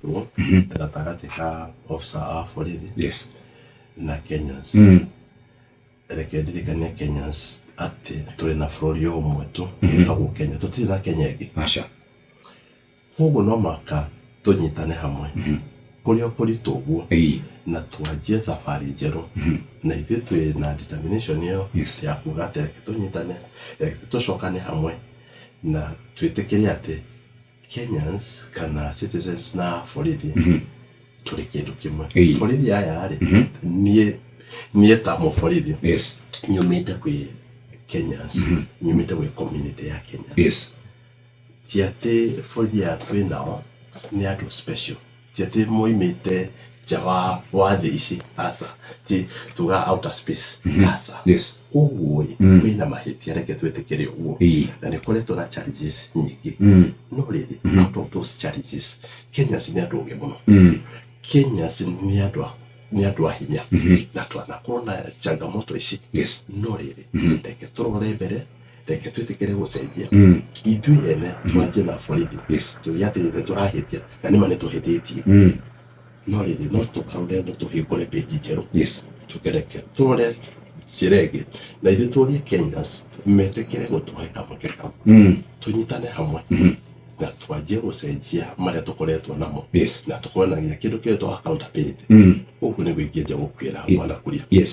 Gatagatĩ ka officer a borithi na Kenyans. Reke ndirikanie Kenyans atĩ tũrĩ na bũrũri o ũmwe tu wĩtagwo Kenya, tũtirĩ na Kenya ĩngĩ. Aca. Koguo no mũhaka tũnyitane hamwe kũrĩ o kũritũ ũguo na twanjie thabarĩ njerũ, na ithuĩ twĩ na determination ĩyo ya kuga atĩ reke tũnyitane, reke tũcokane hamwe na twĩtĩkĩre atĩ Kenyans kana citizens na borithi tũrĩ kĩndũ kĩmwe. Borithi aya rĩ, niĩ niĩ ta mũborithi nyumĩte kwĩ Kenyans, nyumĩte gwĩ community ya Kenyans. Ti atĩ borithi aya twĩ nao nĩ andũ special, ti atĩ moimĩte nja wa thĩ ici, aca, ti tuga outer space, aca. Koguo rĩ, kwĩna mahĩtia, reke twĩtĩkĩre ũguo, na nĩ koretwo na challenges nyingĩ, no rĩrĩ, out of those challenges, Kenyans nĩ andũ ogĩ mũno. Kenyans nĩ andũ a hinya na twanakorwo na changamoto ici, no rĩrĩ, reke tũrore mbere, reke twĩtĩkĩre gũcenjia ithuĩ ene, twanjie na borithi, tuge atĩrĩ, nĩ tũrahĩtia, na nĩma nĩ tũhĩtĩtie, no rĩrĩ, no tũgarũre, no tũhingũre page njerũ, tũgereke tũrore njĩra ĩngĩ, na ithuĩ tũrie Kenyans metĩkĩre gũtũhe kamweke kau, tũnyitane hamwe na twanjie gũcenjia marĩa tũkoretwo namo na tũkorwo na nginya kĩndũ kĩretwo accountability. Ũguo nĩguo ingĩanjia gũkwĩra, Bwana Kuria. Yes.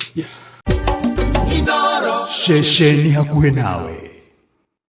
Ceceni hakuhĩ nawe.